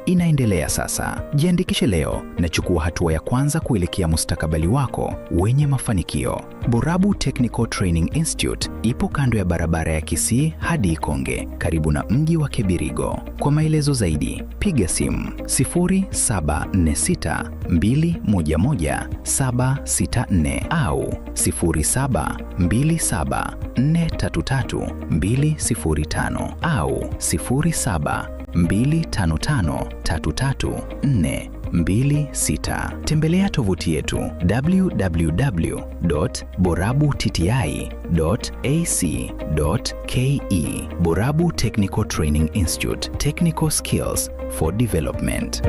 Inaendelea sasa. Jiandikishe leo na chukua hatua ya kwanza kuelekea mustakabali wako wenye mafanikio. Borabu Technical Training Institute ipo kando ya barabara ya Kisii hadi Ikonge, karibu na mji wa Kebirigo. Kwa maelezo zaidi, piga simu 0746 211 764 au 0727 433 205 au 07 255 334 26. Tembelea tovuti yetu www.borabutti.ac.ke. Borabu Technical Training Institute, Technical Skills for Development.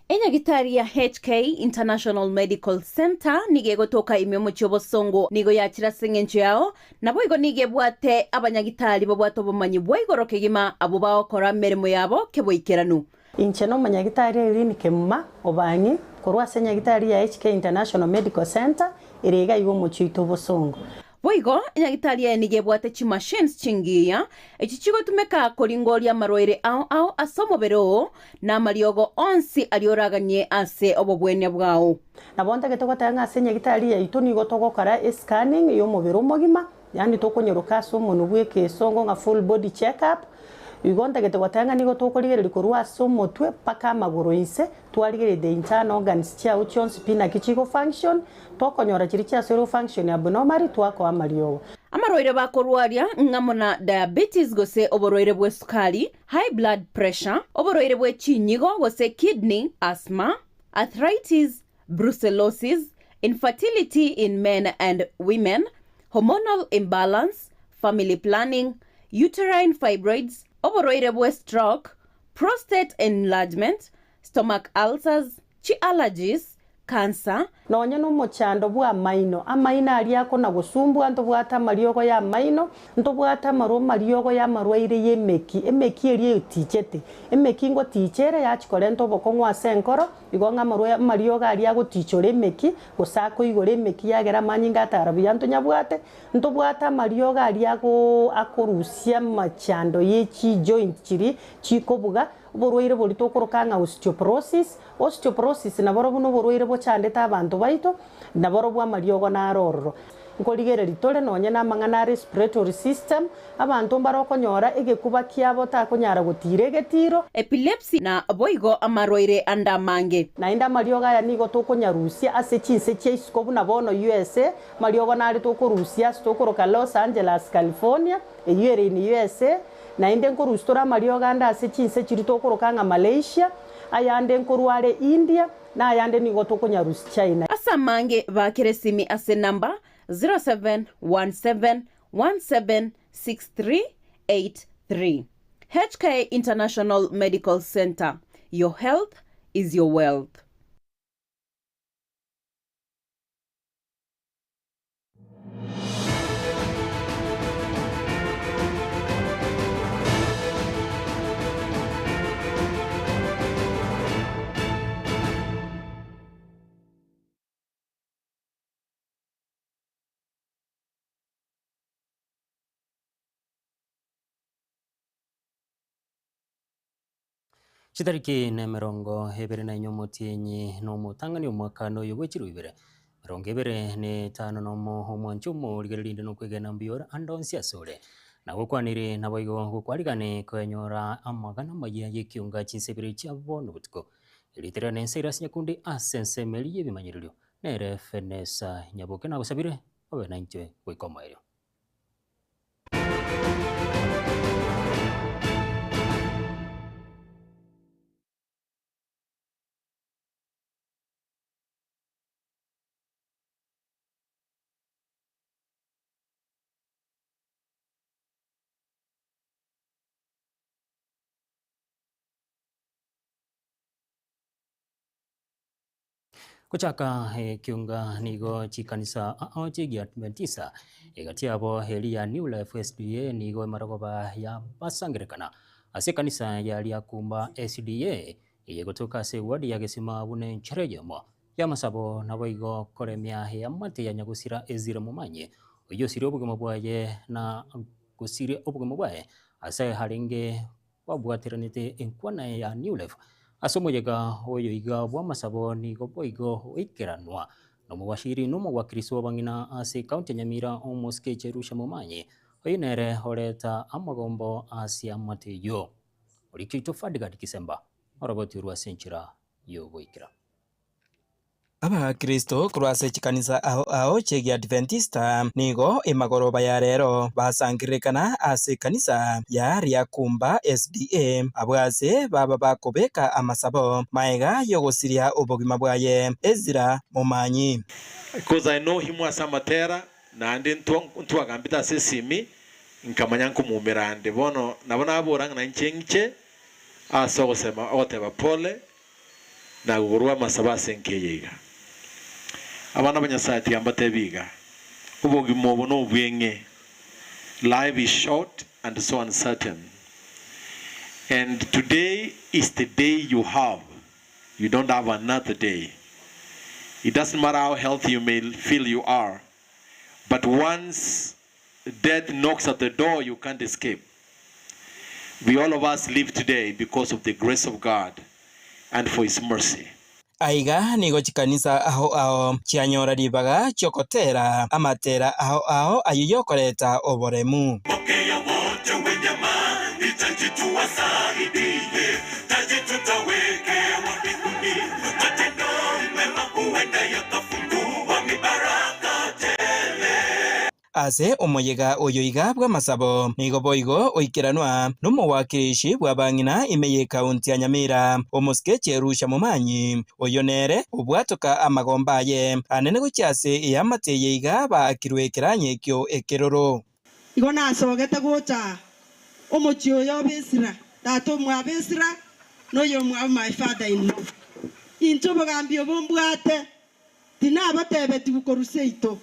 Enyagitari ya HK International Medical Centre nigo egotoka ime omochie obosongo nigo yachire ase eng'encho yao, naboigo nigo ebwate abanyagitari babwate obomanyi bwa igoro kegima abwo bagokora emeremo yabo keboikeranu. Inche nomonyagitari Irene Kemuma Obang'i korwa ase enyagitari ya HK International Medical Centre ere iga iga omochie oito obosongo. Boigo, enyagitari eye nigo ebwate chimachines chingiya, echi chigotumeka koringoria amarwaire ao ao ase omobere oo, na amariogo onsi aria oraganie ase obobwenia bwao. Nabo ntagete goteba ng'a ase enyagitari yaito nigo togokora escanning y'omobere omogima, yaani tokonyeroka ase omonwe bw'ekeesongo ng'a full body check up, igo ntagete goteba ng'a nigo tokorigereria korwa ase omotwe mpaka amagoro inse, twarigereria the internal organs chiao chionsi pi naki chigo function, Tokonyora chiria chiasoirwe function abnormally twakoa amariogo. Amarwaire bakorwaria ng'amo na diabetes gose oborwaire bw'esukari, high blood pressure, oborwaire bwe chinyigo gose kidney, asthma, arthritis, brucellosis, infertility in men and women, hormonal imbalance, family planning, uterine fibroids, oborwaire bwe stroke, prostate enlargement, stomach ulcers, chi allergies, cancer, Nonya nomochando bw'amaino, amaino aria akona-gosumbua, ntobwate amariogo y'amaino, ntobwate amarwa amariogo y'amarwaire y'emeki, emeki eria etichete. Emeki ngoticha ere yachia korenta obokong'u ase enkoro, igo ng'a amarwa amariogo aria agotichora emeki, gose akoigora emeki yagera amanyinga atara buya ntonyabwate, ntobwate amariogo aria agoo akorusia amachando ye chijoint chiria chikobuga, Oborwaire boria tokoroka ng'a osteoporosis. Osteoporosis naborobwo noborwaire bochandete abanto baito, naborobwo amariogo naro ororo. Nkorigereria tore nonye namang'ana a respiratory system, abanto mbare okonyora egekuba kiabo takonyara gotiira egetiro. Epilepsy na boigo amarwaire ande amange. Naende amariogo aya nigo tokonyarusia ase chinse chia isiko buna bono USA, amariogo nare tokorusia ase tokoroka Los Angeles, California, eyio ere in USA, Naende nkorusia tore amariogo ande ase chinse chiria tokoroka ng'a Malaysia, ayande nkorwa are India, na ayande nigo tokonyarusia China. Ase amange baakere esimi ase enamba 0717176383. HK International Medical Centre, your health is your wealth. Chitariki nemerongo ebere na inye omotienyi na omotang'ani omwakano oyo bwe chiro ibere, emerongo ebere na etano nomo omwancho omorigereria rinde nokwegena mbuya ore ande onsi asore. Nagokwanire naboigo gokwarigane koenyora amagana amayia y'ekiunga chinsa ibere chia bono botuko. Erieta riane Cyrus Nyakundi ase ensemo eria y'ebimanyererio nere Fenesa Nyaboke nagosabire obe nainche goika omoerio. Gochaka ekiunga nigo chikanisa ao chi'Egiadventista egati yabo eria ya New Life SDA nigo emarogoba ya basangerekana ase ekanisa ya Riakumba SDA eye egotoka ase eward ya Gesima buna enchera eyemo. y'amasabo naboigo koremia eamate ya nyagosira Ezira Momanyi, oyio osirie obogima bwaye na gosiria obogima bwaye ase arenge babwateranete enkwana ya New Life. Ase omoyega oyo iga bw'amasabo nigo boigo oikeranwa nomobashiri na omogwakirisi bw'abang'ina ase ekaunti ya Nyamira omosike Jerusha Momanyi, oyio nere oreta amagombo ase amate eyio. Orikio oito Ferdgard Kisemba oroboti orwo ase enchera y'ogoikera. Abakristo korwa ase chikanisa ao ao chi'Egiadventista nigo emagoroba ya rero basangererekana ase ekanisa ya Riakumba SDA abwo ase baba bakobeka amasabo magega y'ogosiria obogima bwaye. Ezra Momanyi. Because I know him ase amatera, naende ntwagambete ase esimi, nkamanya nkomoumera ande. Bono nabo nabora ng'a nainche ng'iche ase ogosema ogoteba pole na kogorwa amasabo ase enka eye iga. Abana ba Nyasae tiga mbatebi iga, obogima obo nobweng'e, life is short and so uncertain, and today is the day you have, you don't have another day. It doesn't matter how healthy you may feel you are, but once death knocks at the door you can't escape. We all of us live today because of the grace of God and for his mercy. Aiga nigo chikanisa ao ao chianyora ribaga chi'ogotera amatera ao ao ayio y'okoreta oboremu. Pokea wote wenye mahitaji tuwasaidie, taji tutawekewa mbinguni, matendo mema huenda yakafungua mibaraka tele. Ase omoyega oyo iga bw'amasabo nigo boigo oikeranwa nomowakilishi bw'abang'ina ime y'ekaunti ya Nyamira, omosike Jerusha Momanyi, oyo nere obwatoka amagomba aye anene gochia ase eamate eye iga baakirwe ekeranya ekio ekeroro. Igo nasogete gocha omochie oyo o Ezra, tata omwabo Ezra, na oyomwabo my father in law. Inche obogambi obo mbwate, tinabatebetigwe korwa seito.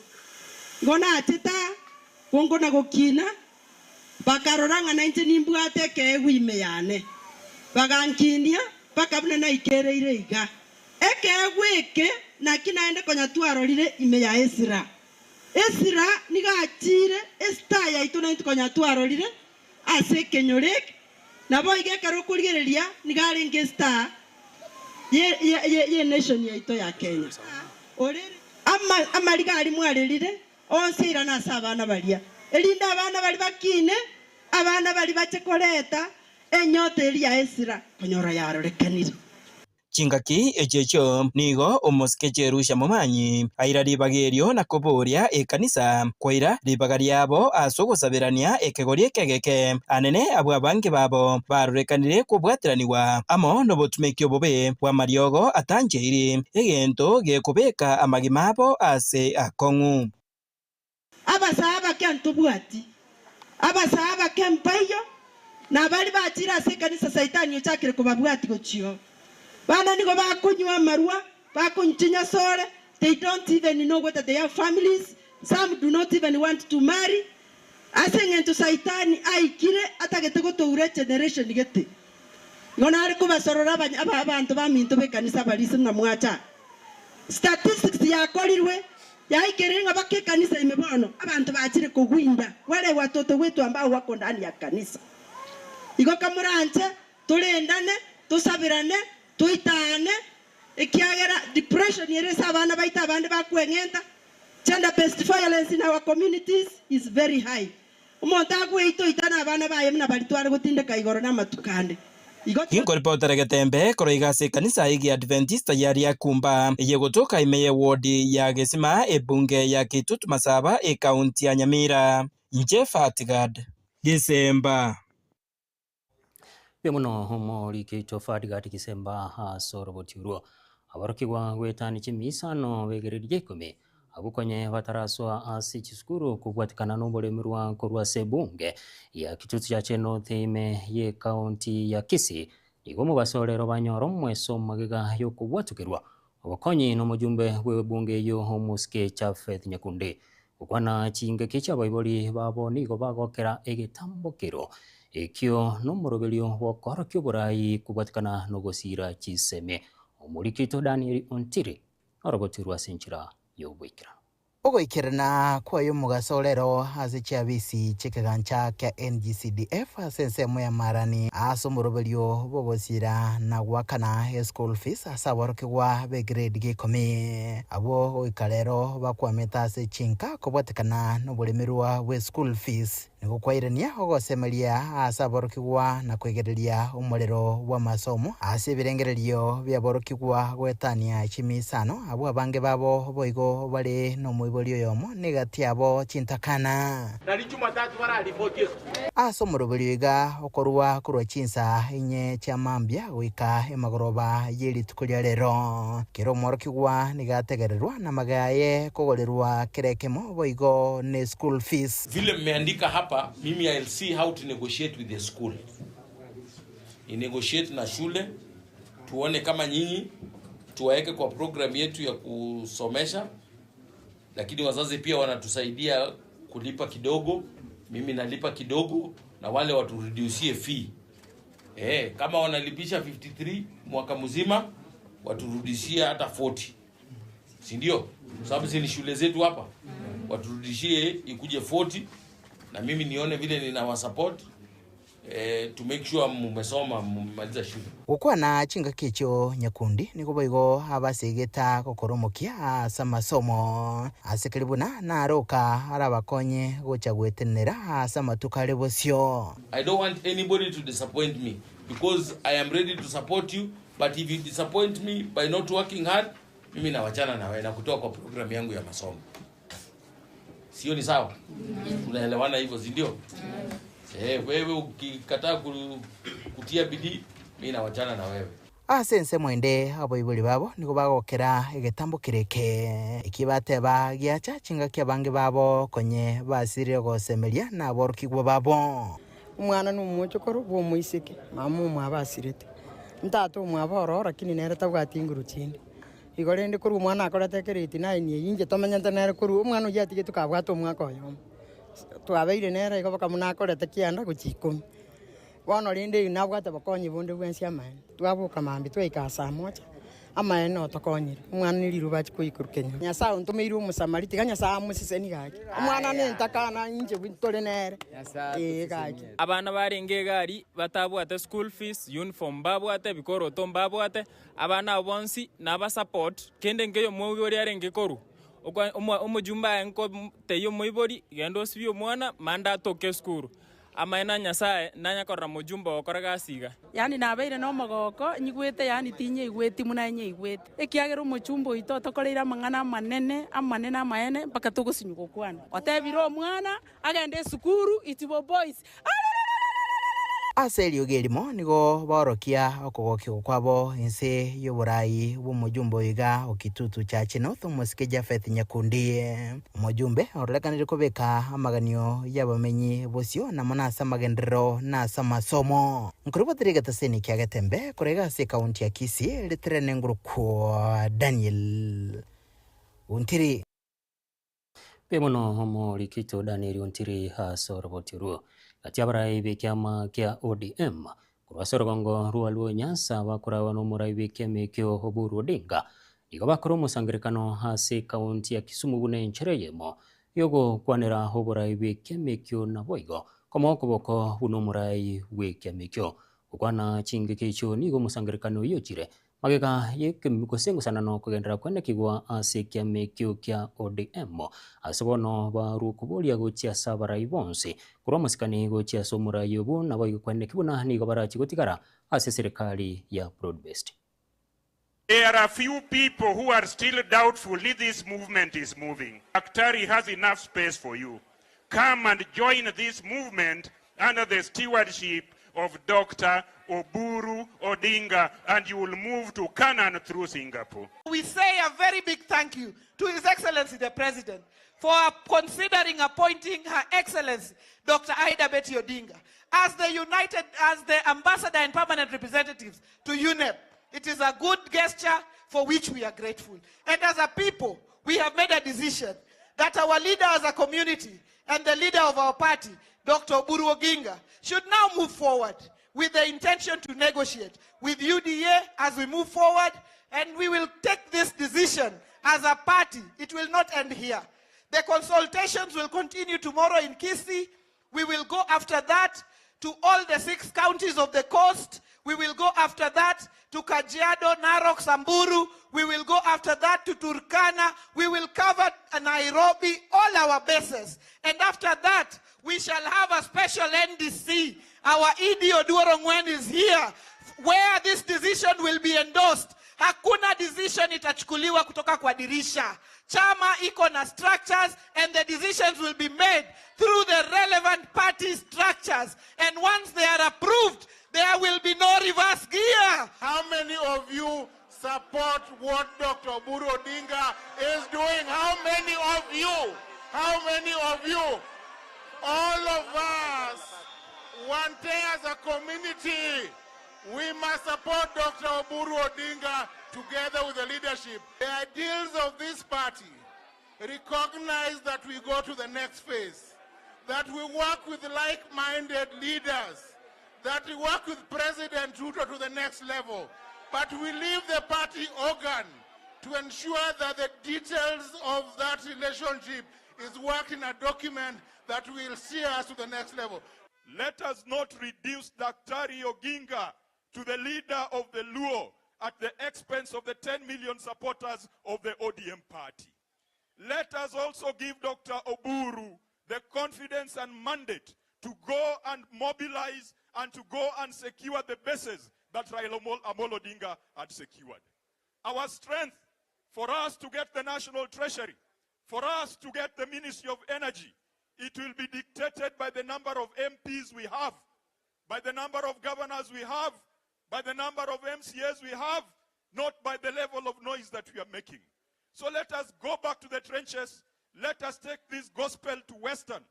Igo nachete aa, gonkona gokina, bakarora ng'a nainche nimbwate ekeegwa ime yane, bagankinia mpaka buna naikereire iga. Ekeegwa eke naki naende konya twarorire ime ya Ezra. Ezra nigo achiire estar yaito naintwe konya twarorire ase ekenyoro eke, naboigo ekero okorigereria nigo arenge estar ye nation yaito ya Kenya. Orere amariga aria mwarerire onsi airane ase abana baria, erinde abana baria bakine, abana baria bache koreta enyota eria ya Ezra konyora yarorekanire. Chingaki echio echio nigo omosike Jerusha Momanyi aira ribaga erio na koboria ekanisa koira ribaga riabo ase ogosaberania ekegori ekegeke anene abwo abange babo barorekanire kobwateraniwa amo nobotumeki obobe bw'amariogo atancheiri egento gekobeka amagima abo ase akong'u. Abasaa bake ntobwati, abasaa bake mpaiyo, na baria bachire ase ekanisa Saitani ochakire kobabwati gochio. Bana nigo bakonywa amarwa, bakonywa chinyasore, they don't even know whether they have families, some do not even want to marry. Ase eng'encho Saitani aikire atagete gotoura generation gete. Igo nare kobasorora abanto baminto b'ekanisa barise ng'a mwacha. Statistics yakorirwe yaikerire ng'a baka ekanisa ime bono abanto bachire kogwinda wale watoto wetu ambao wako ndani ya kanisa. Igo kamoranche torendane, tosabirane, toitane, ekiagera depression ere ase abana baito abande bakweng'enta. Gender based violence in our communities is very high. Omonto agweita oitana abana baye buna baria tware gotindeka igoro na amatuko ande. Igo Ginkoripotera Getembe korwa iga ase ekanisa y'Egiadventista ya Riakumba eye gotoka ime y'ewodi ya Gesima ebunge ya Kitutu Masaba ekaunti ya Nyamira. Inche Fatgad Gisemba. Mbuya mono omoriki oito Ferdgard Gisemba ase oroboti orwo. Aborokigwa goetania chimisano begereria ikomi abwo konye bataraswa ase chisukuru kobwatikana na oboremerwa korwa ase ebunge ya Kitutu Chache North ime y'ekaunti ya Kisii. Nigo omobaso rero banyora omweso magega y'okobwatokerwa obokonyi na omojumbe bw'ebunge eyo omosike Japhet Nyakundi. Gokwana chingaki chiabaibori babo nigo bagokera egetambokero ekio nomoroberio bw'okorokia oborai kobwatikana na ogosira chisemi. Omoriki oito Daniel Ontiri. Norogotirwe ase enchera y'oboikeranu. Ogoikerana kwaye omogaso rero ase chiabisi chi'ekegancha kia NGCDF ase ensemo ya Marani ase omoroberio bw'ogosiira na goakana eschool fees ase aborokigwa be grade gia ikomi. Abwo goika rero bakwamete ase chinka kobwatekana noboremerwa bwe school fees. Nigo kwairania ogosemeria aase aborokigwa na kwegereria omorero bw'amasomo ase ebirengererio bi'aborokigwa goetania chimisano, abwo abange babo boigo bare nomoibori oyomo, na egati yabo chintakana. Ase omoroberio iga okorua korwa chinsa inye chia mambia goika emagoroba ye rituko ria rero, kera omworokigwa nigo ategererwa namage aye kogorerwa kera ekemo boigo ne school fees. Vile mmeandika hapa, mimi I'll see how to negotiate with the school. Ni negotiate na shule tuone kama nyinyi tuwaeke kwa program yetu ya kusomesha, lakini wazazi pia wanatusaidia kulipa kidogo, mimi nalipa kidogo na wale watureducie fee. Eh, kama wanalipisha 53 mwaka mzima waturudishie hata 40, si ndio? Sababu si ni shule zetu hapa, waturudishie ikuje 40 na mimi nione vile ninawasupport eh, to make sure mumesoma mumemaliza shule. Gokwana chingaki echio nyakundi nigo boigo abasegeta gokora omokia ase amasomo ase keri buna naroka arabakonye gocha gwetenenera ase amatuko are bosio. I don't want anybody to disappoint me because I am ready to support you but if you disappoint me by not working hard mimi nawachana na wewe na kutoa kwa program yangu ya masomo. Sio ni sawa? Tunaelewana hivyo, si ndio? Eh, wewe ukikataa kutia bidii mimi nawachana na wewe. Ase ensemo ende abaibori babo nigo bagokera egetambo kere eke, eki bateba giacha chingaki abange babo konye basirire gosemeria naborokigwa babo. Omwana nomochokoro bw'omoiseke, mama omwabo asirete, ntata omwabo ororo, lakini nere tabwati nguru chinde. Igo rende korwa omwana akorete ekereti nine eyio inche tomenyete nere korwa omwana oyio atigetwe kabwate omwaka oyomo. Twabeire nere igo mpaka buna akorete kianda gochia ikomi. Bono rende eyio nabwate bokonyi bonde bwensi amaene. Twaboka mambia twaika saa moja, amaene otokonyire, omwana ne riruba achia koikorwa kenyoro. Nyasae ontomeire omosamari, tiga Nyasae amosesenie gaki. Omwana nentakana inche tore nere, ee gaki. Abana barenge egari batabwate school fees, uniform mbabwate, ebikoroto mbabwate, abana abwo bonsi naba support, kende nkeiyo omoibori arenge korwa, okwa omojumbe aye nkotebia omoibori genda osibie omwana manda atoke esukuru. Amaene a Nyasae nanya korora mojumbe ogokora gasi iga. Yaani nabeire nomogoko, nyigwete yaani tinyeigweti buna nyeigwete, ekiagera omochumba oito otokoreire amang'ana amanene, amanene amaene, mpaka togosinywa gokwana. Otebire omwana agende esukuru, Itibo Boys, Ase eriogi erimo nigo baorokia okogokigwa kwabo inse y'oboraai bw'omojumbe oyo iga o Kitutu Chache North, omosike Japheth Nyakundi. Omojumbe ororekanire kobeka amaganio y'abamenyi bosio na mono ase amagenderero na ase amasomo. Nkorobotire egetaseni kia Getembe korwa iga ase ekaunti ya Kisii, ritirene ngorokwo Daniel Ontiri. Mbuya mono omorikito Daniel Ontiri ase oroboti orwo. Gati abarai b'ekiama kia ODM korwa ase orogongo rwa Luo Nyanza bakoragwa n'omorai bw'ekiama ekio Oburu Odinga nigo bakora omosangerekano ase ekaunti ya Kisumu buna enchera eyemo y'ogokwanera oborai bw'ekiama ekio naboigo komoa okoboko buna omorai bw'ekiama ekio. Gokwana chingaki echio nigo omosangerekano oyio ochire Magega y'ekemi gose engosanano kogenderera kwenekigwa ase ekiama ekio kia ODM, ase bono barwe okoboria gochia ase abarai bonsi, korwa amasikani gochia ase omorai obwo naboigo kweneki buna nigo barachie gotigara ase eserekari ya Broad Based. There are few people who are still doubtful if this movement is moving. Daktari has enough space for you. Come and join this movement under the stewardship of Doctor Oburu Odinga and you will move to Canaan through Singapore. We say a very big thank you to His Excellency the President for considering appointing Her Excellency Dr. Ida Betty Odinga as the United, as the Ambassador and Permanent Representatives to UNEP. It is a good gesture for which we are grateful. And as a people, we have made a decision that our leader as a community and the leader of our party, Dr. Oburu Oginga, should now move forward with the intention to negotiate with UDA as we move forward, and we will take this decision As a party, it will not end here. The consultations will continue tomorrow in Kisii. We will go after that to all the six counties of the coast. We will go after that to Kajiado, Narok, Samburu. We will go after that to Turkana. We will cover Nairobi, all our bases. And after that, we shall have a special NDC. Our ED Oduor Ong'wen is here, where this decision will be endorsed. Hakuna decision itachukuliwa kutoka kwa dirisha. Chama iko na structures and the decisions will be made through the relevant party structures. And once they are approved, there will be no reverse gear. How many of you support what Dr. Oburu Odinga is doing? How many of you? How many of you? All of us, one day as a community, we must support Dr. Oburu Odinga together with the leadership. The ideals of this party recognize that we go to the next phase, that we work with like-minded leaders, that we work with President Ruto to the next level, but we leave the party organ to ensure that the details of that relationship is worked in a document that will see us to the next level. Let us not reduce Daktari Oginga to the leader of the Luo at the expense of the 10 million supporters of the ODM party. Let us also give Dr. Oburu the confidence and mandate to go and mobilize and to go and secure the bases that Raila Amolo Odinga had secured. Our strength for us to get the National Treasury, for us to get the Ministry of Energy, it will be dictated by the number of MPs we have, by the number of governors we have, by the number of MCAs we have, not by the level of noise that we are making. So let us go back to the trenches. Let us take this gospel to Western.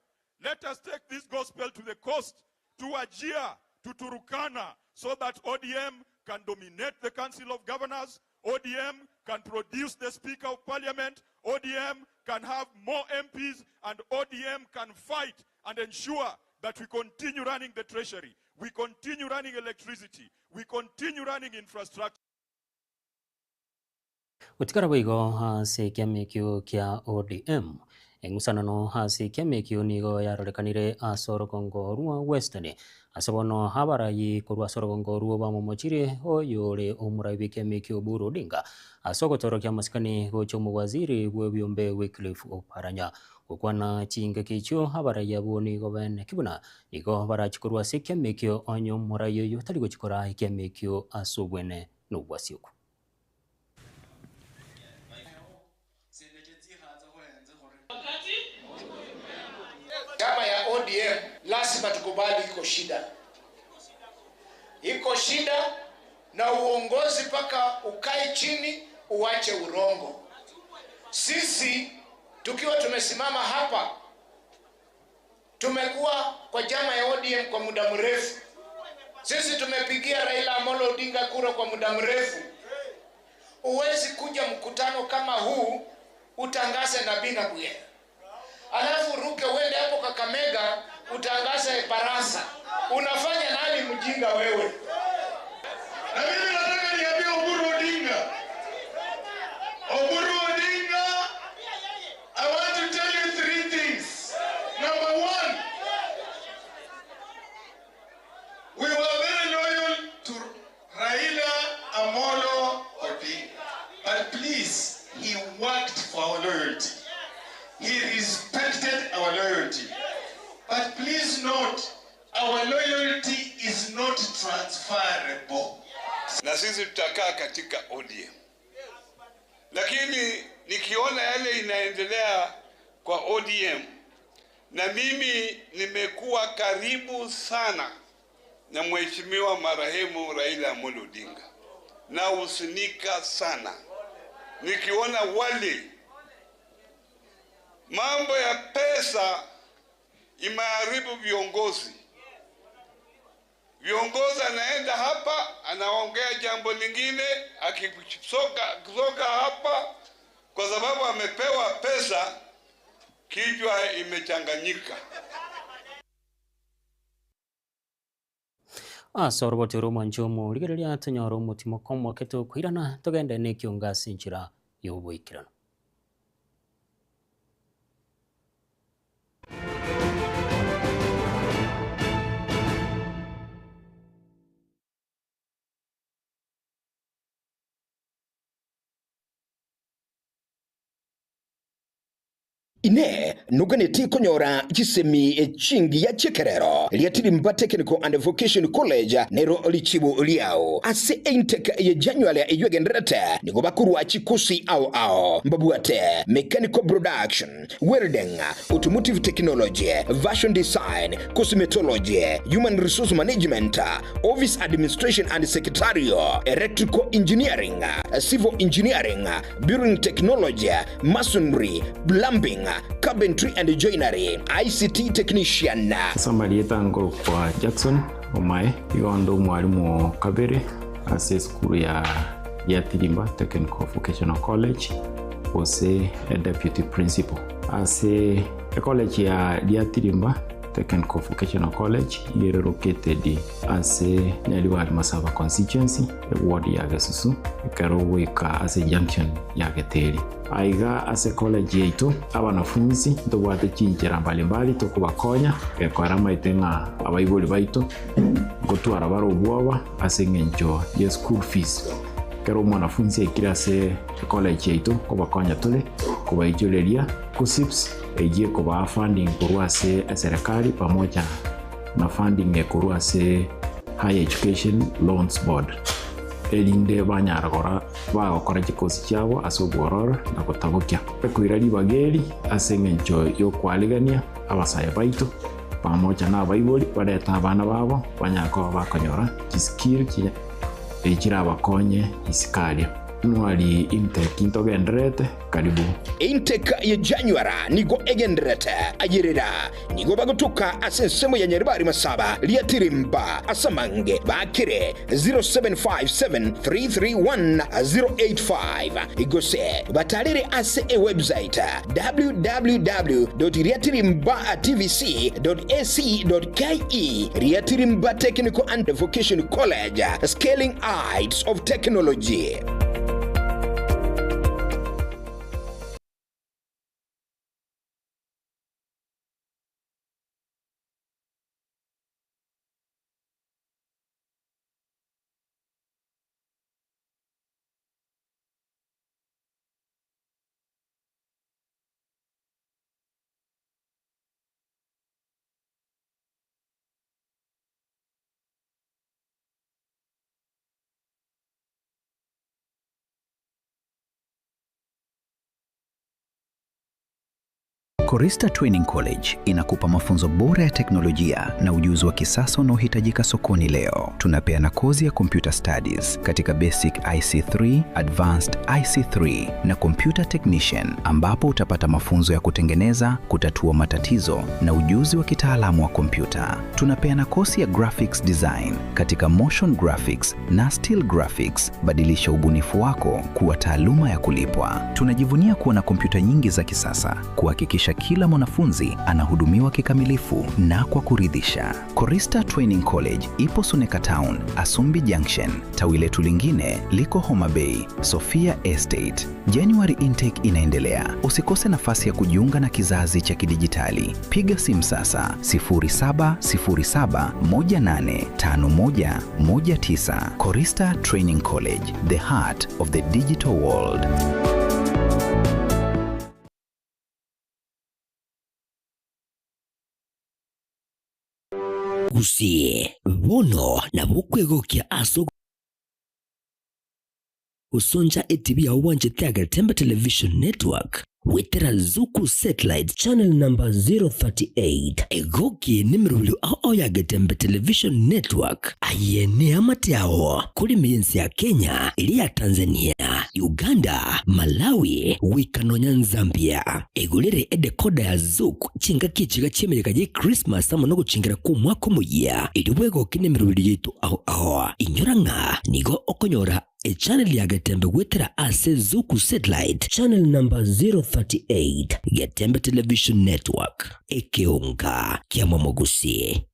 Let us take this gospel to the coast, to Wajir, to Turkana, so that ODM can dominate the Council of Governors, ODM can produce the Speaker of Parliament, ODM can have more MPs, and ODM can fight and ensure that we continue running the treasury, we continue running electricity, we continue running infrastructure. Gotigara boigo ase ekiama ekio kia ODM, eng'usanano ase ekiama ekio nigo yarorekanire ase orogongo rwa Western. Ase bono abarai korwa ase orogongo orwo bamomochirie oyore omorai bw'ekiama ekio Oburu Odinga ase ogotorokia amasikani gocha omowaziri bw'ebiombe Wycliffe Oparanya. Gokwana chingaki echio abarai abwo nigo baeneki buna nigo barachi korwa ase ekiama ekio onye omorai oyio tari gochikora ekiama ekio ase obwene na obwasioku. Chama ya ODM lazima tukubali iko shida, iko shida na uongozi mpaka ukae chini uache urongo. Sisi tukiwa tumesimama hapa, tumekuwa kwa chama ya ODM kwa muda mrefu. Sisi tumepigia Raila Amolo Odinga kura kwa muda mrefu. Huwezi kuja mkutano kama huu utangaze Nabii na Buya, alafu uruke uende hapo Kakamega utangaze Barasa. Unafanya nani mjinga wewe? Na mimi nataka niambie Oburu Odinga. Oburu Odinga, I want to tell you three things. Number one, we were very loyal to Raila Amolo Odinga. But please, he worked for our loyalty. He respected our loyalty. But please note, our loyalty is not transferable. Na sisi tutakaa katika ODM, lakini nikiona yale inaendelea kwa ODM, na mimi nimekuwa karibu sana na mheshimiwa marehemu Raila Amolo Odinga na husinika sana nikiona wale mambo ya pesa imeharibu viongozi. Viongozi anaenda hapa anaongea jambo lingine, akisoka hapa, kwa sababu amepewa pesa, kichwa imechanganyika. Ase oroboti ore omwanche omorigereria tonyore omotimo komoke tokoirana togende nekiongo ase enchera y'oboikeranu. Inee! Noganetie konyora chisemi chingiya chi'ekerero? Riatirimba Technical and Vocation College nero richibu riao. Ase eintake ye January eyio egendererete, nigo bakorua chikosi ao ao mbabwate Mechanical Production, Welding, Automotive Technology, Fashion Design, Cosmetology, Human Resource Management, Office Administration and Secretarial, Electrical Engineering, Civil Engineering, Building Technology, Masonry, Plumbing, Carpentry and Joinery, ICT Technician. Ase amarieta nkorokwa Jackson Omae, igo nde omwalimu o kabere ase esukuru ya Giatirimba Technical Vocational College gose deputy principal. Ase ecollege ya Giatirimba Technical Vocational College iga ere located ase Nyaribari Masaba Constituency, eward ya Gesusu, ekero ogoika ase junction ya Geteri. Aiga ase college yaito, abanafunsi ntobwate chinchera mbalimbali tokobakonya gekora amaete ng'a abaibori baito ngotwara bare obwoba ase eng'encho ye school fees. Ekero omwanafunsi aikire ase ecollege yaito nkobakonya tore kobaichoreria KUCCPS eyio ekobaa funding korwa ase eserekari pamoja na funding ekorwa ase Higher Education Loans Board erinde banyara gora bagokora chikosi chiabo ase obwororo na gotabokia. Ekoira ribaga eri ase engencho y'okoarigania abasae baito pamoja na abaibori barete abana babo banyare koba bakonyora chiskill chirabakonye isiko aria. Nwari intake ntogendererete karibu. Intake ye Januara nigo egendererete ayerera nigo bagotuka ase ensemo ya Nyaribari Masaba Riatirimba ase amange bakire 0757331085 gose batarere ase ewebsite www.riatirimbatvc.ac.ke Riatirimba Technical and Vocation College, Scaling Heights of Technology. Korista Training College inakupa mafunzo bora ya teknolojia na ujuzi wa kisasa unaohitajika sokoni leo. Tunapeana kozi ya Computer Studies katika Basic IC3, Advanced IC3 na Computer Technician ambapo utapata mafunzo ya kutengeneza, kutatua matatizo na ujuzi wa kitaalamu wa kompyuta. Tunapeana kozi ya Graphics Design katika Motion Graphics na Still Graphics. Badilisha ubunifu wako kuwa taaluma ya kulipwa. Tunajivunia kuwa na kompyuta nyingi za kisasa kuhakikisha kila mwanafunzi anahudumiwa kikamilifu na kwa kuridhisha. Korista Training College ipo Suneka Town, Asumbi Junction. Tawi letu lingine liko Homa Bay, Sofia Estate. January intake inaendelea. Usikose nafasi ya kujiunga na kizazi cha kidijitali. Piga simu sasa 0707185119. Korista Training College, the heart of the digital world. Gusii, bono nabo okwegokia ase ogosoncha etibi yao bwanchete ya Getembe Television Network goetera Zuku Satellite Channel number 038. Egoki nemerobio ao ao ya Getembe Television Network. Aye neamate ao kore ime y'ense ya Kenya, eria ya Tanzania, Uganda, Malawi, goika nonya Nzambia. Egorere edekoda ya Zuku chingaki echiga chi'emeyega y'Ekrismasi amo nogochingera kw'omwaka omoyia, erio bwegoke nemeroberi yaito ao ao. Inyora ng'a nigo okonyora echaneli ya Getembe goetera ase Zuku Satellite Channel number 038, Getembe Television Network, ekeonga kia Momogusi.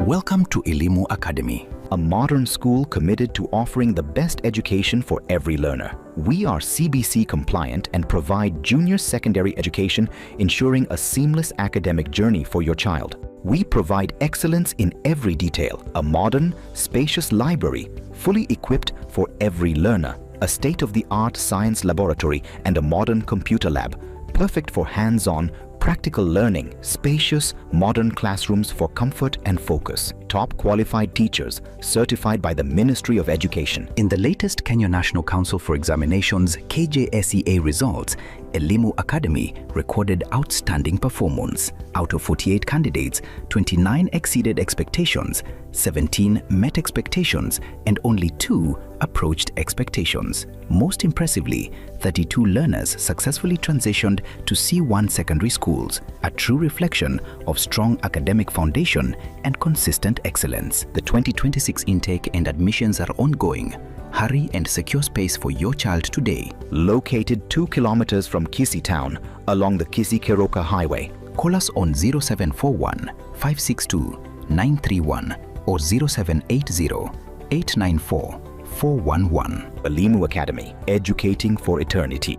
Welcome to Elimu Academy, a modern school committed to offering the best education for every learner. We are CBC compliant and provide junior secondary education, ensuring a seamless academic journey for your child. We provide excellence in every detail, a modern, spacious library fully equipped for every learner, a state of the art science laboratory, and a modern computer lab, perfect for hands on, practical learning, spacious, modern classrooms for comfort and focus, top qualified teachers certified by the Ministry of Education. In the latest Kenya National Council for Examinations KJSEA results, Elimu Academy recorded outstanding performance. Out of 48 candidates, 29 exceeded expectations, 17 met expectations, and only 2 approached expectations. Most impressively, 32 learners successfully transitioned to C1 secondary schools, a true reflection of strong academic foundation and consistent excellence. The 2026 intake and admissions are ongoing. Hurry and secure space for your child today. Located 2 kilometers from Kisii town along the Kisii Keroka Highway. Call us on 0741 562 931 or 0780 894 411. Elimu Academy, educating for eternity.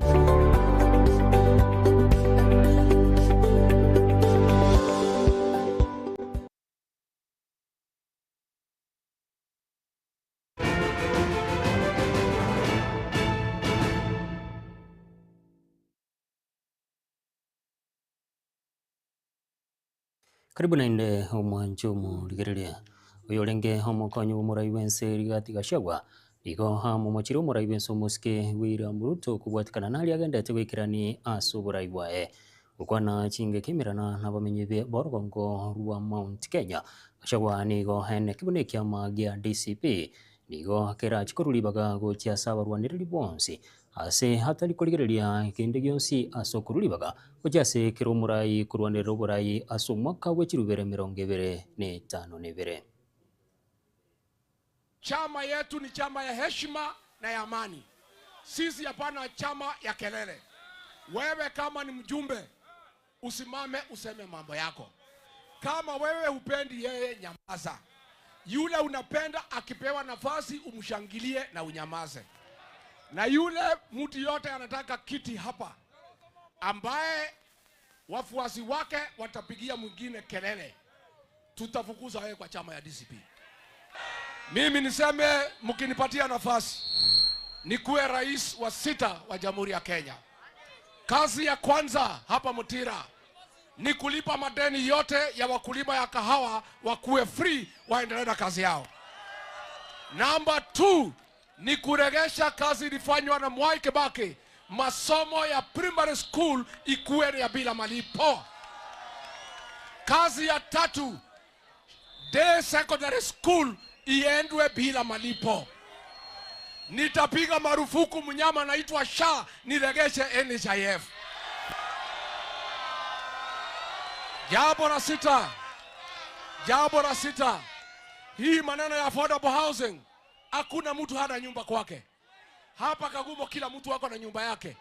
Karibu naende omwanche omorigereria, oyorenge omokonyi bw'omorai bw'ense Rigathi Gachagua, nigo amomochire omorai bw'ense omosike William Ruto kobwatikana naria agendete goikerani ase oborai bwaye. Gokwana chingaki emerana na abamenyi be b'orogongo rwa Mount Kenya, Gachagua nigo aeneki buna ekiama gia DCP nigo kerachi korwa ribaga gochia ase abarwanereri bonsi Ase atari korigereria kende gionsi ase okorua ribaga gochia ase kera omorai korwanerera oborai ase omwaka bwe chirubere 25. Chama yetu ni chama ya heshima na ya amani. Sisi hapana chama ya kelele. Wewe kama ni mjumbe, usimame useme mambo yako. Kama wewe hupendi yeye, nyamaza. Yule unapenda akipewa nafasi umshangilie na unyamaze. Na yule mtu yote anataka kiti hapa, ambaye wafuasi wake watapigia mwingine kelele, tutafukuza wewe kwa chama ya DCP. Mimi niseme, mkinipatia nafasi nikuwe rais wa sita wa Jamhuri ya Kenya, kazi ya kwanza hapa Mutira ni kulipa madeni yote ya wakulima ya kahawa, wakuwe free, waendelee na kazi yao. Namba 2 ni kuregesha kazi ilifanywa na Mwai Kibaki, masomo ya primary school ikuwe ya bila malipo. Kazi ya tatu, day secondary school iendwe bila malipo. Nitapiga marufuku mnyama anaitwa SHA, niregeshe NHIF. Jambo la sita, jambo la sita, hii maneno ya affordable housing, hakuna mtu hana nyumba kwake. Hapa Kagumo kila mtu ako na nyumba yake.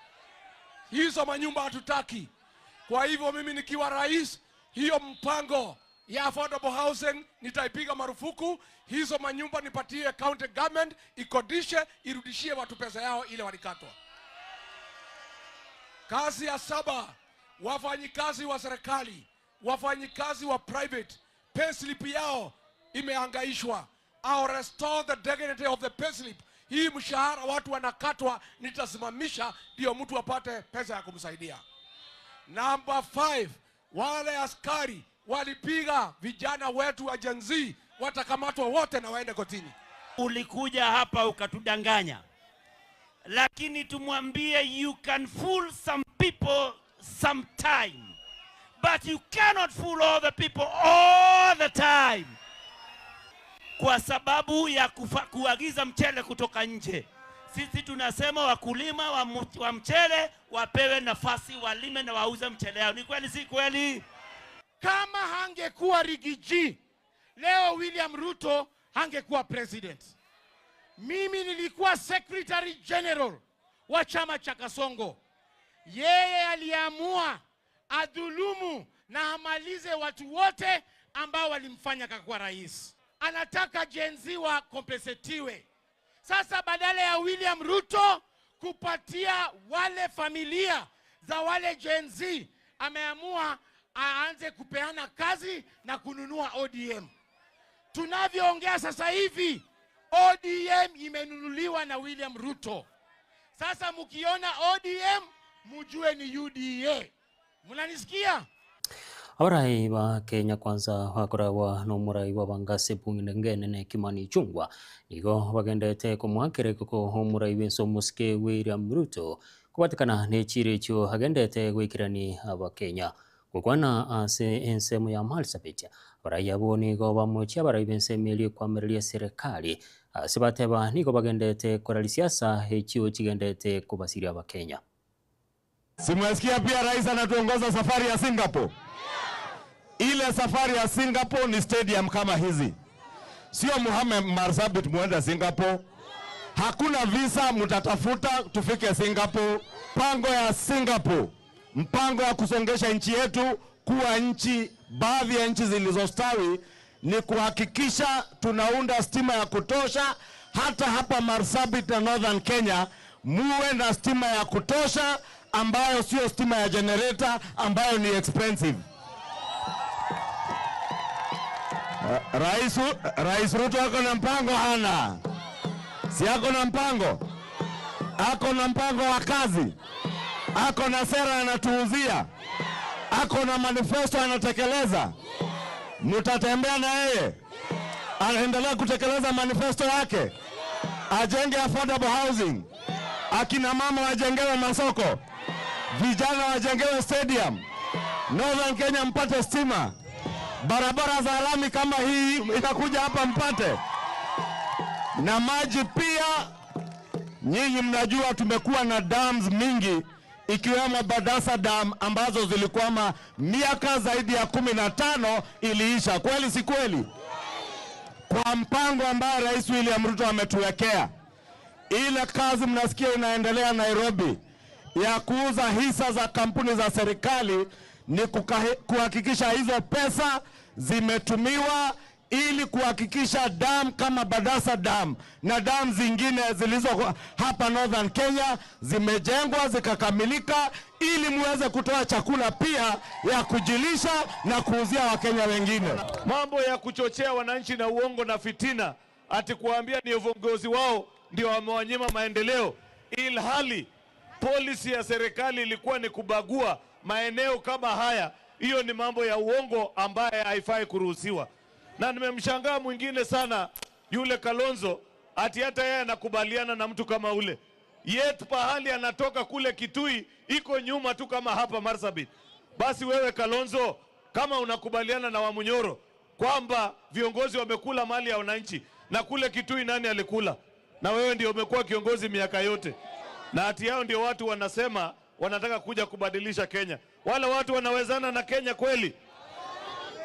Hizo manyumba hatutaki. Kwa hivyo mimi nikiwa rais, hiyo mpango ya affordable housing nitaipiga marufuku. Hizo manyumba nipatie county government ikodishe, irudishie watu pesa yao ile walikatwa. Kazi ya saba, wafanyikazi wa serikali, wafanyikazi wa private, payslip yao imehangaishwa. I'll restore the dignity of the payslip. Hii mshahara watu wanakatwa, nitasimamisha ndio mtu apate pesa ya kumsaidia. Number 5, wale askari walipiga vijana wetu wa Gen Z watakamatwa wote na waende kotini. Ulikuja hapa ukatudanganya, lakini tumwambie you can fool some people sometime but you cannot fool all the people all the time, kwa sababu ya kufa, kuagiza mchele kutoka nje. Sisi tunasema wakulima wa, wa mchele wapewe nafasi walime na wauze mchele yao. Ni kweli si kweli? Kama hangekuwa Rigiji leo William Ruto hangekuwa president. Mimi nilikuwa secretary general wa chama cha Kasongo. Yeye aliamua adhulumu na amalize watu wote ambao walimfanya akakuwa rais. Anataka Gen Z wakompensetiwe. Sasa badala ya William Ruto kupatia wale familia za wale Gen Z, ameamua aanze kupeana kazi na kununua ODM. Tunavyoongea sasa hivi ODM imenunuliwa na William Ruto. Sasa mkiona ODM mujue ni UDA. Mnanisikia? Abarai ba Kenya Kwanza bakoragwa na omorai bw'abangase ebunge enene Kimani Ichung'wa nigo bagendete komoakera ekoko omorai bwense omosike William Ruto kobatekana na echiro echio agendete goikerani abakenya. Gokwana ase ensemo ya Marsabit, abarai abwo nigo bamochia abarai b'ensemo eria ekwamereria eserekari ase bateba nigo bagendete korari siasa echio chigendete kobasiria abakenya. Simwesikia pia rais anatuongoza safari ya Singapore. Ile safari ya Singapore ni stadium kama hizi, sio Muhammad Marsabit muende Singapore. Hakuna visa mutatafuta tufike Singapore. Mpango ya Singapore, mpango ya kusongesha nchi yetu kuwa nchi, baadhi ya nchi zilizostawi ni kuhakikisha tunaunda stima ya kutosha hata hapa Marsabit na Northern Kenya muwe na stima ya kutosha ambayo sio stima ya generator ambayo ni expensive. Rais, Rais Ruto ako na mpango hana? Si ako na mpango? Ako na mpango wa kazi, ako na sera anatuuzia, ako na manifesto anatekeleza. Mtatembea na yeye, anaendelea kutekeleza manifesto yake, ajenge affordable housing, akina mama wajengewe masoko, vijana wajengewe stadium, Northern Kenya mpate stima, barabara za lami kama hii itakuja hapa mpate, na maji pia. Nyinyi mnajua tumekuwa na dams mingi ikiwemo Badasa Dam ambazo zilikwama miaka zaidi ya 15 iliisha. Kweli si kweli? Kwa mpango ambayo Rais William Ruto ametuwekea, ile kazi mnasikia inaendelea Nairobi ya kuuza hisa za kampuni za serikali ni kuhakikisha hizo pesa zimetumiwa ili kuhakikisha dam kama Badasa Dam na dam zingine zilizo hapa Northern Kenya zimejengwa zikakamilika, ili muweze kutoa chakula pia ya kujilisha na kuuzia Wakenya wengine. Mambo ya kuchochea wananchi na uongo na fitina, ati kuwaambia ni viongozi wao ndio wamewanyima maendeleo, ilhali policy ya serikali ilikuwa ni kubagua maeneo kama haya. Hiyo ni mambo ya uongo ambaye haifai kuruhusiwa. Na nimemshangaa mwingine sana yule Kalonzo, ati hata yeye anakubaliana na mtu kama ule, yet pahali anatoka kule Kitui iko nyuma tu kama hapa Marsabit. Basi wewe Kalonzo, kama unakubaliana na Wamunyoro kwamba viongozi wamekula mali ya wananchi, na kule Kitui nani alikula? Na wewe ndio umekuwa kiongozi miaka yote, na ati yao ndio watu wanasema wanataka kuja kubadilisha Kenya. Wale watu wanawezana na Kenya kweli?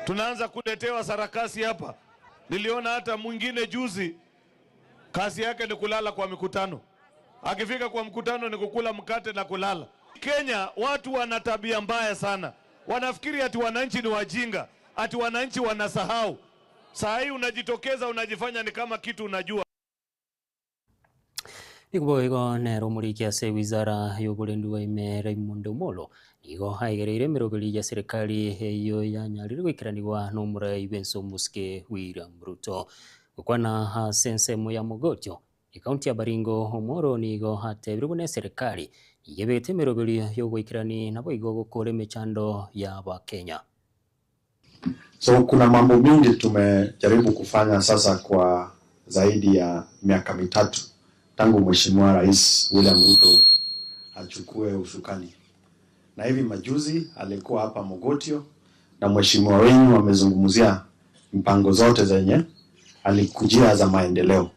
Tunaanza kuletewa sarakasi hapa. Niliona hata mwingine juzi, kazi yake ni kulala kwa mikutano. Akifika kwa mkutano ni kukula mkate na kulala. Kenya watu wana tabia mbaya sana, wanafikiri ati wananchi ni wajinga, ati wananchi wanasahau. Saa hii unajitokeza unajifanya ni kama kitu unajua. Nigo igo nere omoriki ase wizara ya oborendi bwa ime Raymond Omolo nigo aigereire emeroberi ya serikali eyo yanyarire goikeranigwa na omorai bwense omosike William Ruto. Gokwana ase ensemo ya Mogotio ekaunti ya Baringo Omolo nigo atebire buna eserikali nigebete emeroberi ya ogoikerani nabo igo gokora emechando ya abakenya. So kuna mambo mingi tumejaribu kufanya sasa kwa zaidi ya miaka mitatu tangu Mheshimiwa Rais William Ruto achukue usukani, na hivi majuzi alikuwa hapa Mogotio na mheshimiwa wenyu amezungumzia mpango zote zenye alikujia za maendeleo.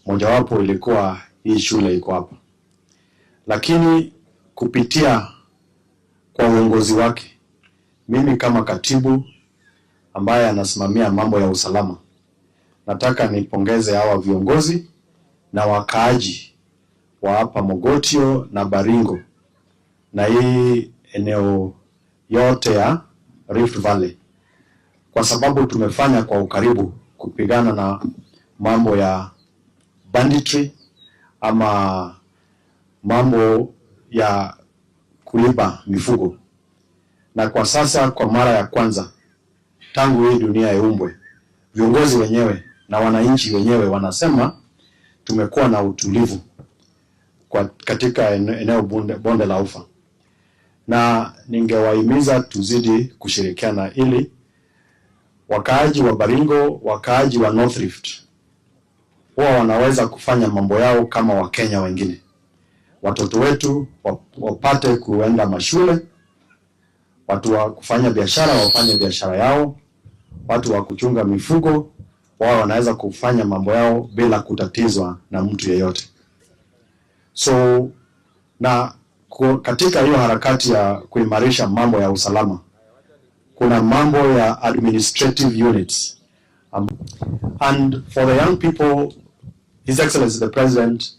Mojawapo ilikuwa hii shule iko hapa, lakini kupitia kwa uongozi wake, mimi kama katibu ambaye anasimamia mambo ya usalama, nataka nipongeze hawa viongozi na wakaaji wa hapa Mogotio na Baringo na hii eneo yote ya Rift Valley. kwa sababu tumefanya kwa ukaribu kupigana na mambo ya banditry ama mambo ya kuiba mifugo, na kwa sasa kwa mara ya kwanza tangu hii dunia iumbwe, viongozi wenyewe na wananchi wenyewe wanasema tumekuwa na utulivu kwa katika eneo bonde, bonde la Ufa, na ningewahimiza tuzidi kushirikiana ili wakaaji wa Baringo, wakaaji wa North Rift huwa wanaweza kufanya mambo yao kama Wakenya wengine. Watoto wetu wapate kuenda mashule, watu wa kufanya biashara wafanye biashara yao, watu wa kuchunga mifugo wao wanaweza kufanya mambo yao bila kutatizwa na mtu yeyote. So na katika hiyo harakati ya kuimarisha mambo ya usalama, kuna mambo ya administrative units. And for the young people, His Excellency the President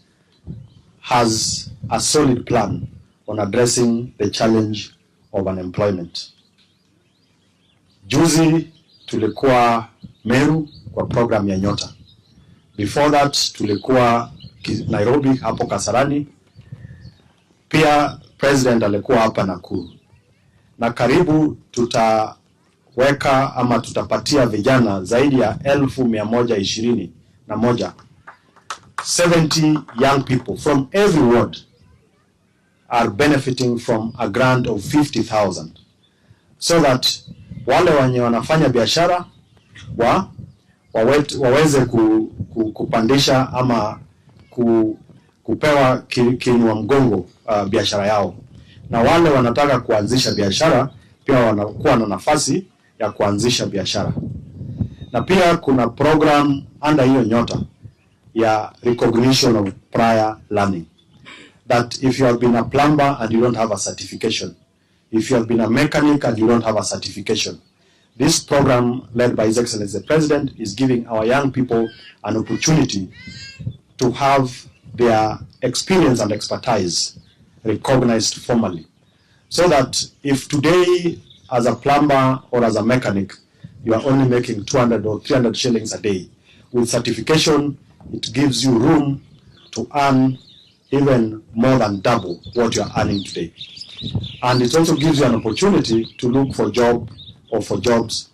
has a solid plan on addressing the challenge of unemployment. Juzi tulikuwa Meru kwa program ya Nyota. Before that tulikuwa Nairobi hapo Kasarani. Pia president alikuwa hapa Nakuru. Na karibu tutaweka ama tutapatia vijana zaidi ya 121,000. 70 young people from every ward are benefiting from a grant of 50,000 so that wale wenye wanafanya biashara waweze kupandisha ama kupewa kiinua mgongo biashara yao, na wale wanataka kuanzisha biashara pia wanakuwa na nafasi ya kuanzisha biashara. Na pia kuna program under hiyo Nyota ya recognition of prior learning, that if you have been a plumber and you don't have a certification, if you have been a mechanic and you don't have a certification, this program led by His Excellency the President is giving our young people an opportunity to have their experience and expertise recognized formally, so that if today as a plumber or as a mechanic you are only making 200 or 300 shillings a day, with certification it gives you room to earn even more than double what you are earning today. And it also gives you an opportunity to look for job or for jobs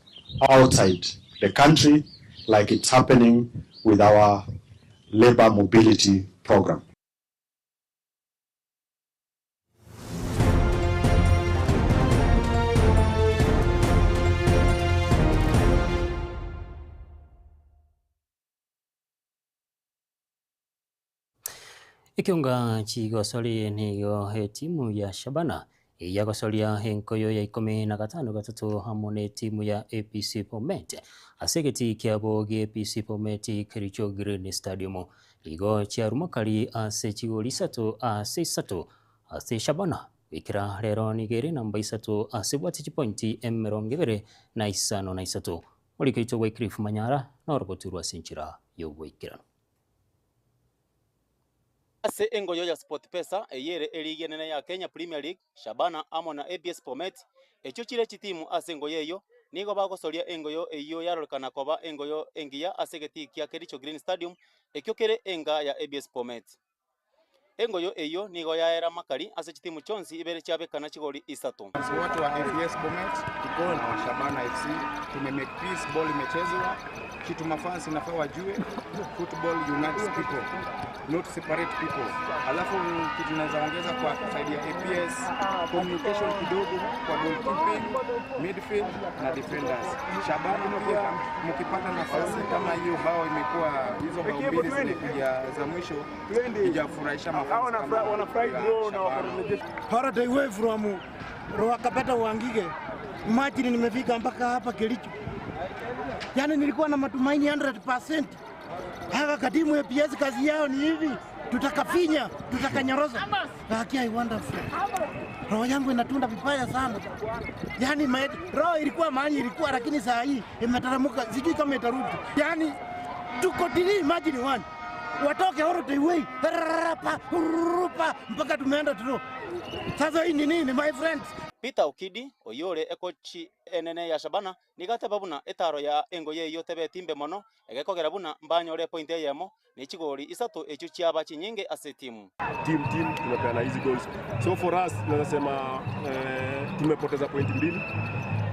outside the country, like it's happening with our labor mobility program. Ekionga chigosori nigo etimu ya Shabana eyagosoria enkoyo ya ikomi na gatano gatato amo na etimu ya APC Bomet ase egeti kiabo gia APC Bomet Kericho Green Stadium. Igo chiarumakari ase chigori isato ase isato ase Shabana goikera rero nigo ere namba isato ase bwate chipointi emerongo ebere na isano na isato. Moriko oito Wycliffe Manyara norogoturwa ase enchera ya oboikeranu. Ase engoyo ya SportPesa eyere eligi enene ya Kenya Premier League, Shabana amo na ABS Bomet echio chire chitimu ase engoyo eyo nigo bagosoria engoyo eyio yarorekana koba engoyo engiya ase egetii kia Kericho Green Stadium ekio kere enga ya ABS Bomet. Engoyo eyio nigo yaera makari ase chitimu chionsi ibere chiabekana chigori isato. Watu wa ABS Bomet tuko na Shabana FC tume make peace, ball imechezwa. Kitu mafans inafaa wajue, football unites people, not separate people. Alafu kitu naweza ongeza kwa side ya APS, communication kidogo kwa goalkeeping, midfield na defenders. Shabana pia mkipata nafasi kama hiyo, bao imekuwa hizo bao mbili zilikuja za mwisho, ijafurahisha mafans kama ya Shabana. Holiday way from Ruakapata Wangige. Imagine nimefika mpaka hapa Kericho. Yaani nilikuwa na matumaini 100%. Hawa katimu APS kazi yao ni hivi, tutakafinya, tutakanyoroza. Lakini I wonderful. Roho yangu inatunda vibaya sana. Yaani roho ilikuwa mahali ilikuwa, lakini saa hii imetaramuka, sijui kama itarudi. Yaani tuko tili, imagine one. Watoke Holiday way, rapa, rupa, mpaka tumeenda tu. Sasa hii ni nini my friends? Peter Okidi, oyio ore ekochi enene ya Shabana, nigo ateba buna etaro ya engoyi eyio tebeti mbe mono, egekogera buna mbanyore epointi eyemo, ne chigori isato echio chiaba chinyinge ase etimu. Team team tumepeana hizi goals so for us naweza sema eh, tumepoteza point mbili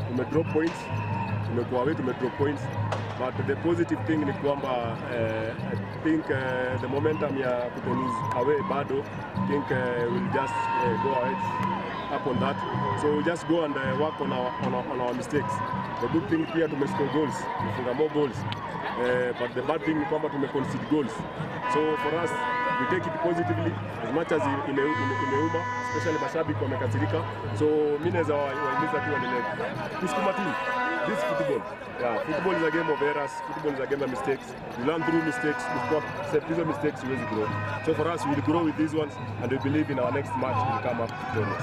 tume drop points tumekuwa away tume drop points but the positive thing ni kwamba eh, I think eh, the momentum ya kuto lose away bado I think eh, we'll just eh, go ahead up on that so we just go and uh, work on our, on our, on our mistakes the good thing pia tumescore goals tumefunga more goals eh, but the bad thing ni kwamba tume concede goals so for us we take it positively as much as ime, ime, imeuma especially mashabiki wamekasirika so mi naweza wahimiza tu waendelee kusukuma team this football yeah, football is a game of errors football is a game of mistakes you learn through mistakes usipo hizo mistakes huwezi grow so for us we will grow with these ones and we believe in our next match will come up victorious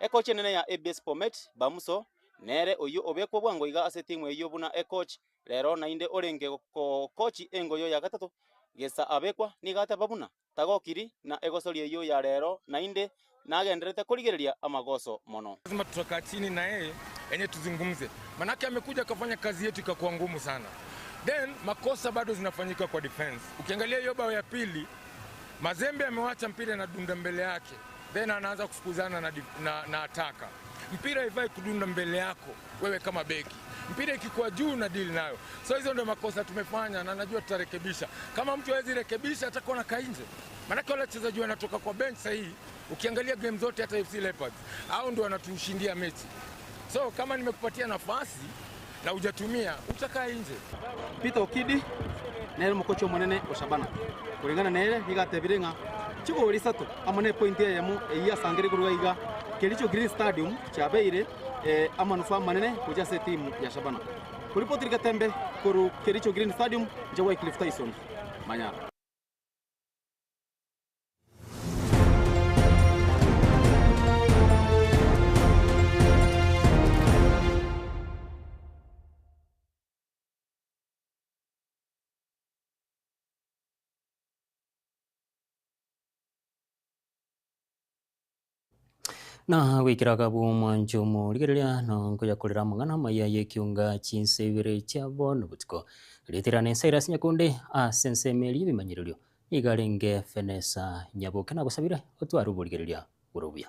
Ekochi enene ya ABS Bomet, Bamuso, nere oyio obekwa bwango iga ase etimu eyio buna ekochi rero naende orenge gokochi engoyo ya gatato gesa abekwa nigo ateba buna tagokiri na egosori eyio ya rero naende nagendererete korigereria amagoso mono. Lazima tutakaa chini na yeye enye tuzungumze, manake amekuja akafanya kazi yetu ikakuwa ngumu sana, then makosa bado zinafanyika kwa defense. Ukiangalia hiyo bao ya pili, Mazembe amewacha mpira inadunda mbele yake, then anaanza kufukuzana na, na, na ataka mpira haifai kudunda mbele yako wewe kama beki, mpira ikikuwa juu na deal nayo. So hizo ndio makosa tumefanya, na najua tutarekebisha. Kama mtu hawezi rekebisha atakuwa na kainje, maanake wale wachezaji wanatoka kwa bench sahii. Ukiangalia game zote hata FC Leopards au ndio wanatushindia mechi. So kama nimekupatia nafasi na hujatumia utakaa nje. Peter Okidi nere omokochi omonene o Shabana kuringana nere nigo atebire ng'a chigori isato amo na epointi eyemo eyio asangire korwa iga Kericho Green Stadium chiabeire eh, amanufaa amanene gochia ase etimu ya Shabana. Koripoti Getembe korwa Kericho Green Stadium, inche Wycliffe Tyson Manyara. Na goikera akabu omwancho omorigereria nonkoyakorera amang'ana amaya y'ekiunga chinsa ibere chia bono botuko. Rieta ne Cyrus Nyakunde ase ensemo eria y'ebimanyererio nigo arenge Fenesa Nyaboke nagosabire otware oborigereria bore obuya.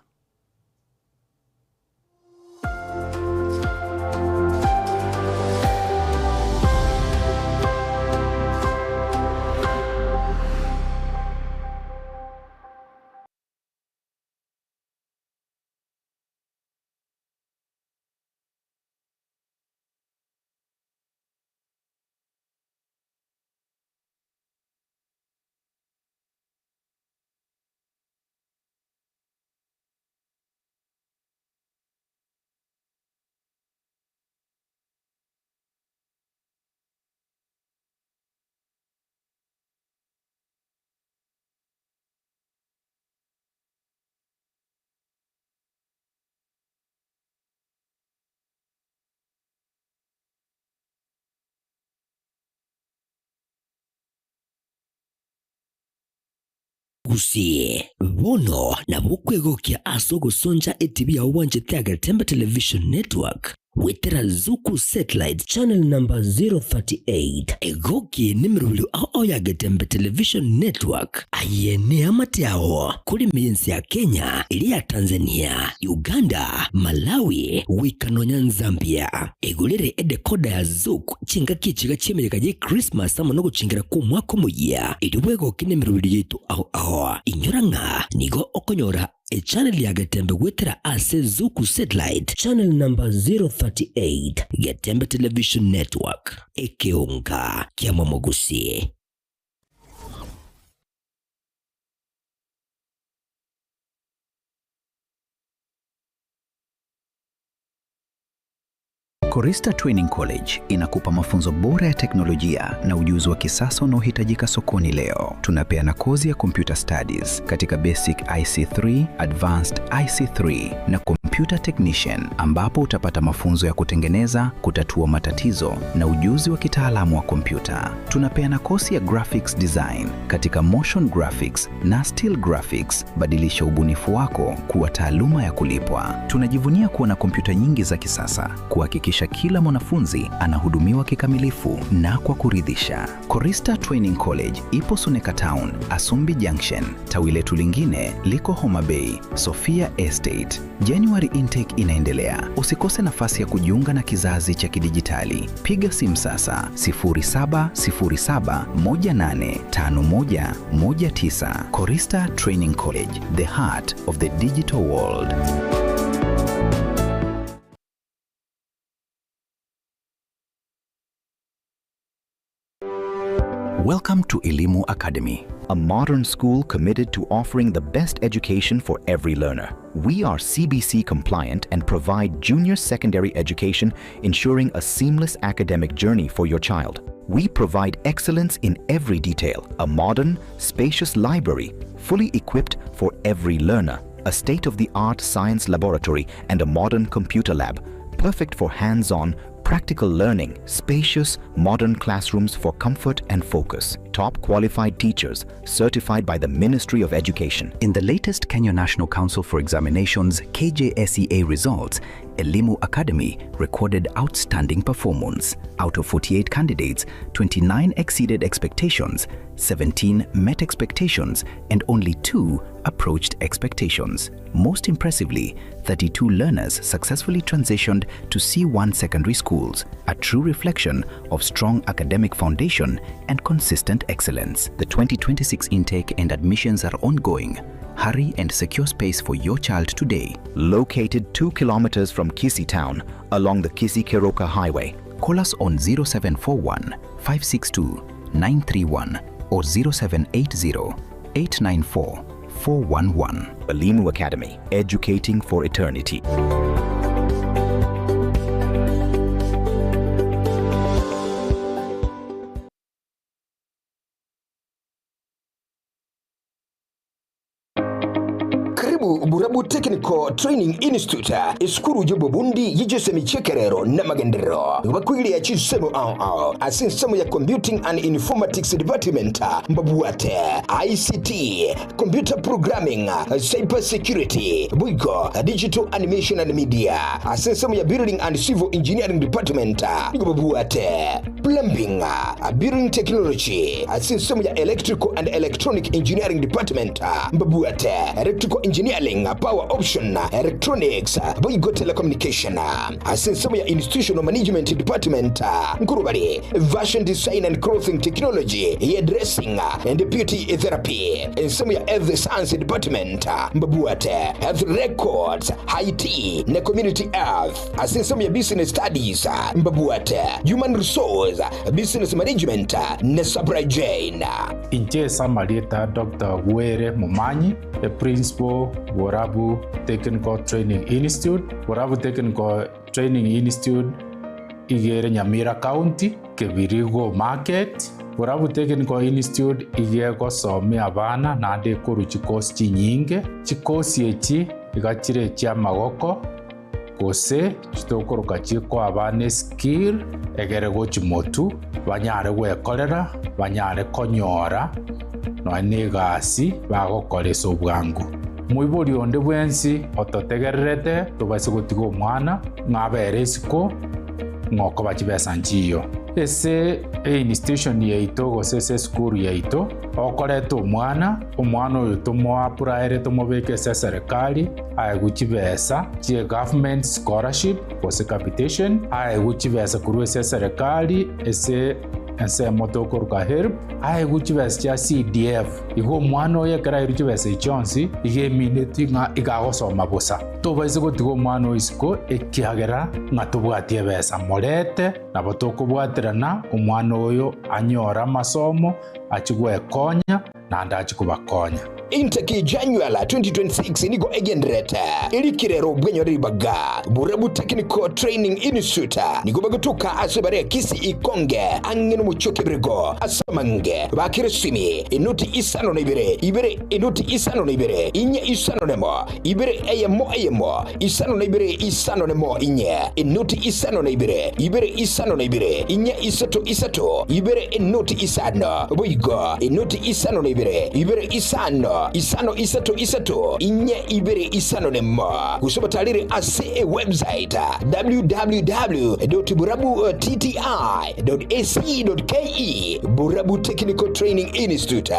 Gusii, bono nabo okwegokia ase ogosoncha etibi yao bwanchete Agetembe Television Network goetera Zuku Satellite Channel number 038. Egoki nemerobio ao ao ya Getembe Television Network. Aye neamate ao kore ime y'ense ya Kenya, eria ya Tanzania, Uganda, Malawi, goika nonya Nzambia. Egorere edecoder ya Zuku chingaki echiga chi'emeyega ye Christmas amo nogochingera kw'omwaka omoyia, erio bwegoke nemerobio yaito ao ao. Inyora ng'a nigo okonyora echannel ya Getembe goetera ase Zuku Satellite channel number 038, Getembe Television Network, ekeonga kiamomogusi. Korista Training College inakupa mafunzo bora ya teknolojia na ujuzi wa kisasa unaohitajika sokoni leo. Tunapeana kozi ya computer studies katika basic IC3, advanced IC3 na computer technician, ambapo utapata mafunzo ya kutengeneza, kutatua matatizo na ujuzi wa kitaalamu wa kompyuta. Tunapeana kozi ya graphics design katika motion graphics na still graphics. Badilisha ubunifu wako kuwa taaluma ya kulipwa. Tunajivunia kuwa na kompyuta nyingi za kisasa kuhakikisha kila mwanafunzi anahudumiwa kikamilifu na kwa kuridhisha. Korista Training College ipo Suneka Town, Asumbi Junction. Tawi letu lingine liko Homa Bay, Sofia Estate. January intake inaendelea. Usikose nafasi ya kujiunga na kizazi cha kidijitali. Piga simu sasa 0707185119. Korista Training College, the heart of the digital world. Welcome to Elimu Academy, a modern school committed to offering the best education for every learner. We are CBC compliant and provide junior secondary education, ensuring a seamless academic journey for your child. We provide excellence in every detail, a modern, spacious library fully equipped for every learner, a state of the art science laboratory, and a modern computer lab, perfect for hands on, practical learning, spacious, modern classrooms for comfort and focus, top qualified teachers certified by the Ministry of Education. In the latest Kenya National Council for Examinations KJSEA results, Elimu Academy recorded outstanding performance. Out of 48 candidates, 29 exceeded expectations, 17 met expectations, and only 2 approached expectations. Most impressively, 32 learners successfully transitioned to C1 secondary schools, a true reflection of strong academic foundation and consistent excellence. The 2026 intake and admissions are ongoing. Hurry and secure space for your child today. Located 2 kilometers from Kisii town along the Kisii Keroka Highway. Call us on 0741 562 931 or 0780 894 411. Elimu Academy, educating for eternity. Karibu Burabu Technical Training Institute, esukuru y'obubundi y'ijosemi chekerero n'amagenderero bakwiriye chisemo ao ao ase ensemo ya Computing and Informatics Department, mbabuate ICT, computer programming, cyber security, bwigo digital animation and media. Ase ensemo ya Building and Civil Engineering Department, babuate plumbing, building technology. Ase ensemo ya Electrical and Electronic Engineering Department, mbabuate electrical engineering, power option, electronics, boigo telecommunication. Ase ensemo ya Institutional Management Department, nkurubali fashion design and clothing technology, hairdressing and beauty therapy. Ensemo ya Health Science Department, mbabuate health records, IT na community health. Ase ensemo ya Business Studies, mbabuate human resource, business management na supply chain. Inche Samarieta Dr. Were Momanyi, the principal Borabu Technical Training Institute. Borabu Technical Training Institute igere Nyamira County, Kebirigo Market. Borabu Technical Institute ige gosomia abana naende ekoru chikosi chinyinge. Chikosi echi iga chire chia amagoko gose chitokoroka chikoa abana eskill egere gochi motu banyare gwekorera banyare konyora nonya na egasi bagokora ase obwango. Moibori onde bwensi ototegererete tobase gotiga omwana ng'abere isiko ng'okoba chibesa nchiyo. Ase einstitution yaito gose ase esukuru yaito okoreta omwana, omwana oyo tomoapuraere tomobeke ase eserikali aegwe chibesa chie government scholarship gose capitation, aegwe chibesa korwa ase eserikali ase ensemo tokoruka HELB, aegwe chibesa chia CDF. Igo omwana oyo ekero aerwe chibesa echi chionsi iga emineti ng'a iga agosoma bosa. Tobaise gotiga omwana oyo isiko ekiagera ng'a tobwatie ebesa morete nabo tokobwaterana omwana oyo anyore amasomo achi gwekonya naende achi kobakonya. Intake January 2026 nigo egendererete erikire bwenyo ribaga. Borabu Technical Training Institute nigo bagotoka ase bare Kisii Ikonge ang'e nomochie o Kebirigo ase amange bakire simi enoti isano na ibere ibere enoti isano na ibere inye isano nemo ibere eyemo eyemo isano na ibere isano nemo inye enoti isano na ibere ibere isano na ibere inye isato isato ibere enoti isano boigo enoti isano na ibere ibere isano isano isato isato inye ibere isano nemo gose obatarere ase ewebsite www.burabutta.ac.ke Burabu Technical Training Institute.